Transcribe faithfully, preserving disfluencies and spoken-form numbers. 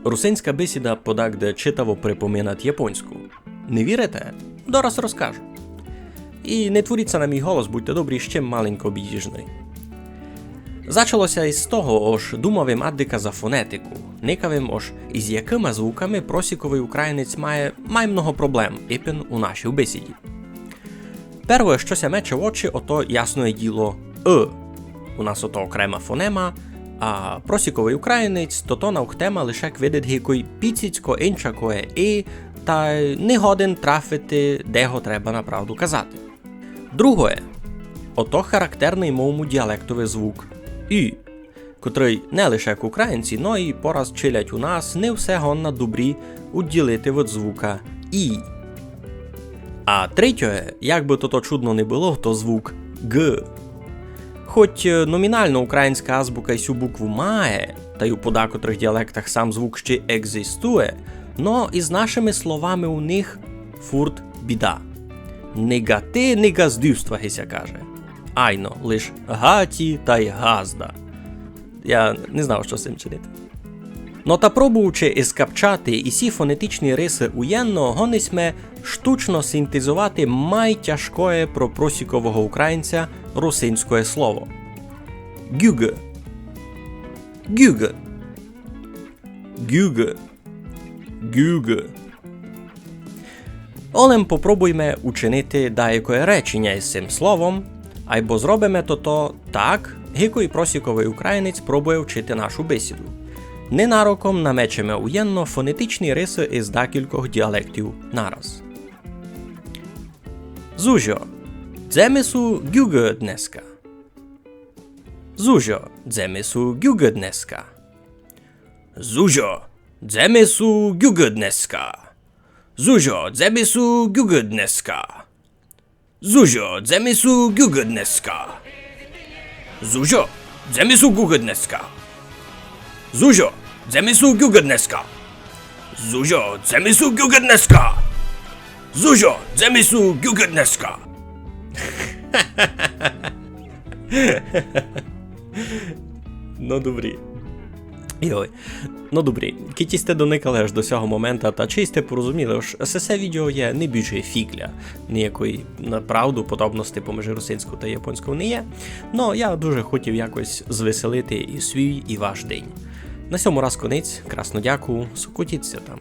Русинська бесіда подакде читаво припоминат японську. Не вірите? Дораз розкажу. І не творіть ся на мій голос, будьте добрі, ще маленько обіїжный. Зачало ся из того, ож думав им аддика за фонетику. Никав им, ож из якыма звуками просіковый українець має май много проблем ипен у нашій бесіді. Первоє, што ся мече в очі, ото, ясноє діло, ы. У нас ото окрема фонема, а просіковый українець тото навхтема лише як видить гикой піціцько инчакоє и, тай не годен трафити, де го треба направду казати. Другоє, ото характерный мойму діалектови звук ю, котрый не лише як українці, но и пораз чилядь у нас не все годна добрі удділити од звука і. А третє, як бы тото чудно не было, то звук ґ. Хоть, е, номінално українська азбука й сю букву має, тай у подакотрых діалектах сам звук ще екзистує, но из нашыми словами у них фурт біда. Не ґати, не ґаздівства, ги ся каже. Айно, лиш ґаті тай ґазда. Я не знав, што з сим чинити. Но та пробуючи искапчати исі фонетичні рисы уєдно, годни сьме штучно синтезовати май тяжкоє про просікового українця русинськоє слово. Ґюґ. Ґюґ. Ґюґ. Ґюґ. Олем попробуйме учинити даякоє реченя из сим словом, айбо зробиме тото так, гикой просіковый українець пробує вчити нашу бесіду. Ненароком намечеме уєдно фонетичні рисы из дакількох діалектів нараз. Зузьо, дземе су ґюґ днеска. Зузьо, дземе су ґюґ днеска. Зузьо, дземе су ґюґ днеска. Зузьо, дземе су ґюґ днеска. Зузьо, дземе су ґюґ днеска. Зузьо, дземе су ґюґ днеска. Зузьо, дземе су ґюґ днеска. Зузьо, дземе су ґюґ днеска. Зузьо, дземе су ґюґ днеска. Но добрі. Йой. Но добрі, кідь сьте доникали аж до сього момента, та чи сьте порозуміли, ож сесе відео є не більше фіґля, ниякої направду подобности поміж русинською та японською не є. Но я дуже хотів якось звеселити і свій, і ваш день. На сьому раз конець, красно дякую, сокотіть ся там.